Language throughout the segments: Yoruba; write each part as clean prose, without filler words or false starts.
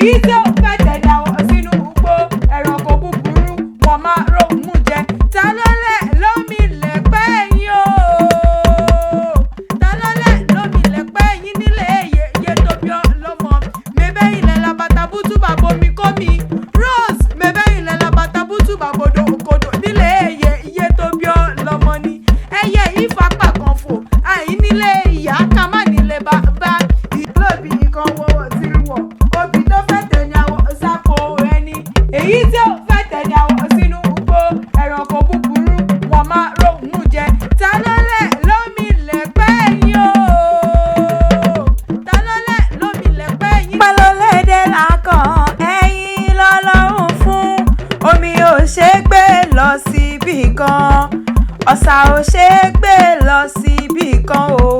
Èyí tí ó fẹ́ tẹ̀lé àwọn sínú igbó, ẹranko búburú wọn máa róhùn jẹ. Ta ló lẹ̀ lómi lẹ̀pẹ́ yín o? Ta ló lẹ̀ lómi lẹ̀pẹ́ yín nílé yeye tó bí ọlọ́mọ? Mẹ́bẹ́ ilẹ̀ labata bútú bàbá omi kó mi. Rose, mẹ́bẹ́ ilẹ̀ labata bútú bàbá odò òkodò nílé yeye tó bí ọlọ́mọ ni. Ẹyẹ ìfapá kan fò, àìnílé ìyá ká má nílé bàbá. Ìlóbi kan wọ́wọ́ tí wọ̀, obì tó fẹ́ tẹ̀ ní àwọ̀ sápò ẹni. Èyí tí ó fẹ́ tẹ̀ ní àwọ̀ sínú igbó, ẹranko búburú wọn máa róhùn jẹ. Ta ló lẹ̀ lómi lẹ̀pẹ́ yín o? Ta ló lẹ̀ lómi lẹ̀pẹ́ yín? Pẹ́lọ́lédè lákàn ẹ̀yìn lọ́lọ́run fún omi ò ṣe é gbé lọ síbì kan, ọ̀sà ò ṣe é gbé lọ síbì kan o.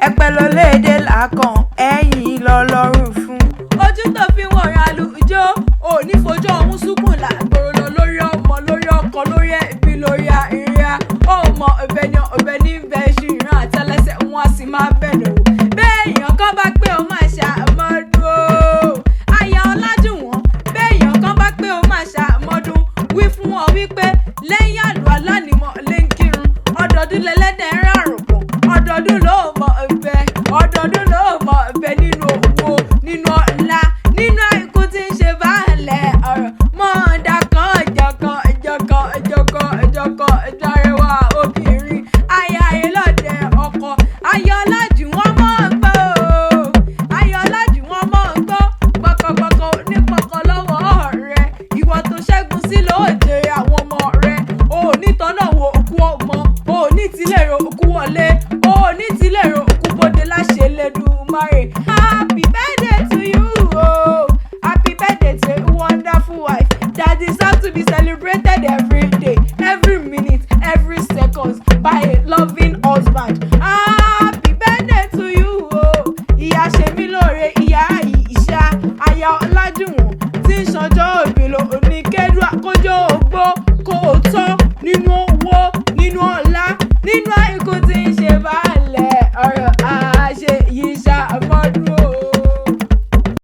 Ẹ̀pẹ́lọ́lédè lákàn ẹ̀yìn lọ́lọ́run fún. Ojú tó fi ń wọ̀rọ̀ àlùjọ ò ní fojú ọ̀hún sunkún làgbòrò lọ lórí ọmọ, lórí ọkọ, lórí ẹbí, lórí àìríra. Ó mọ ọbẹ̀ ní ọbẹ̀ ní bẹ́ẹ̀ ṣì ìran àtẹlẹsẹ̀ wọn a sì máa bẹ̀rẹ̀ wò. Bẹ́ẹ̀ èèyàn kan bá pé ó máa ṣàmọ́dún o. Aya Ọlájùwọ̀n, bẹ́ẹ̀ èèyàn kan bá pé ó máa ṣàmọ́dún, wí fún wọn wípé lẹ́yìn àlùalá ni mo lè ń kírun. Ọdọọdún lẹlẹ́dẹ̀ ń ràrùn pọ̀, ọdọọdún ló mọ ọbẹ̀, ọdọọdún ló mọ ọbẹ̀ nínú owó, nínú ọlá, nínú àìkú tí ń ṣe baálẹ̀ ọ̀rọ̀. Mọ̀ọ́dà kan jọ̀kan jọ̀kan jọ̀kan jọ̀kan jọrẹwà obìnrin. Aya ìlọ́dẹ ọkọ, Aya Ọlájùwọ̀n mọ̀ ń gbọ́ o. Aya Ọlájùwọ̀n mọ̀ ń gbọ́. Gbọ̀kọ̀gbọ̀kọ̀ onípọ̀kọ̀ lọ́wọ́ rẹ̀. Ìwọ tó ṣẹ́gun sí lóde àwọn ọmọ rẹ̀. O ò ní tọ́nà wo òkú ọmọ, o ò ní tilẹ̀ ro òkú wọlé, o ò ní tilẹ̀ ro òkú bóde láṣẹ Elédùmarè. Happy birthday to you o. Happy birthday to a wonderful wife that deserves to be celebrated every day, every minute, every second by a loving husband.